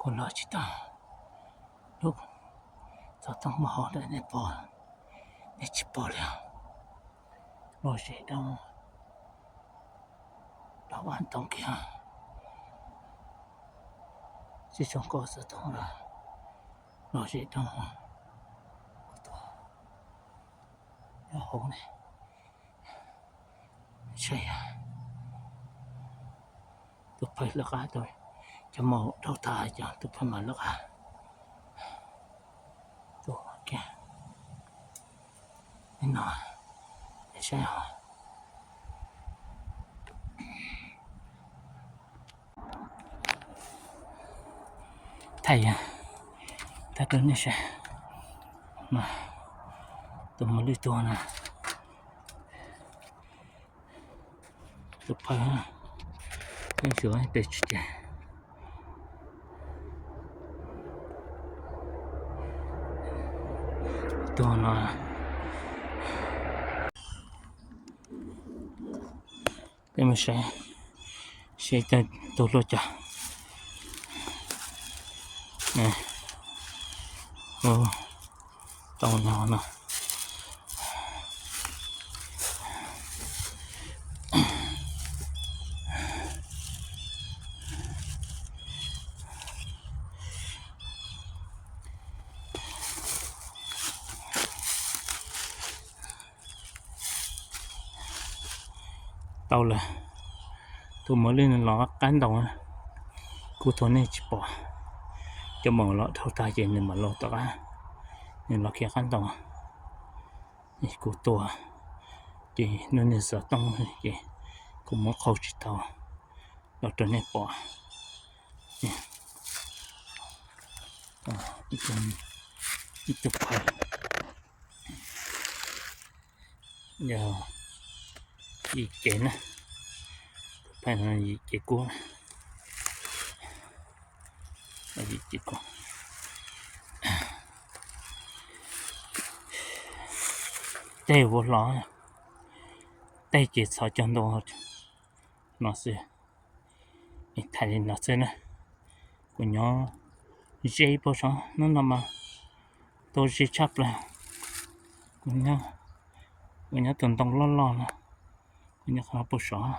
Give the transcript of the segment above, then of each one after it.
Los tsis tau, lub xov tooj muaj hauv ntawm nej pom, nej tsis pom li. Lom zem doob, los vaj ntoo kiag, tsis zoo nkauj xov tooj lawm, lom zem doob. Kuv tuaj nyob hauv ne, saib yog tus phawj lawv qab, cov maum dhau tas cov tus phawj mas lawv qab tuaj kiag no, saib os. Thaij, thaij rau nej saib, tus mos lwj tuag na, tus phawj, peb xyuas pes tsawg ces tuag no. Peb mus saib, saib tau tus hlua cas. Tau no no. Tau lawm, tus mos lwj no los qab ntoo, kuv tuaj nej tsis pom, cov maum los dhau tag ces nws mam los tom qab, nws los kiag qab ntoo, kuv tuaj ces nws xov tooj ces kuv muab qhau tsis tau los rau nej pom. Ib tug phawj, yog yim cev na, tus phawj no yim cev kub, yim cev kub. Tej ua hlo, tej ces txhos cog ntoo no xwb. Thaij li no xwb na, kuv nyob ze puag saud, hnub no mas tau ze tshaj plaws. Kuv nyob tus ntoo loj loj no, kuv nyob qhov no puag saud,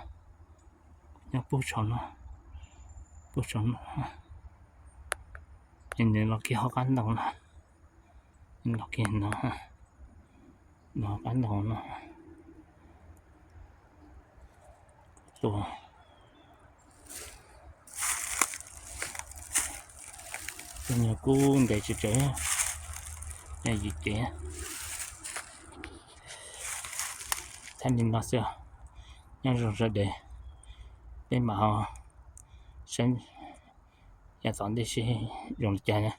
kuv nyob puag saud no, puag saud no. Nws los kiag hauv qab ntoo no, nws los kiag no, no qab ntoo no. Tua, tus nyuag kub ntev tsis tsev, yog yim cev. Thaij li no xwb, nyob zoo sawv daws, peb mam ho saib yav tom ntej seb zoo li cas na.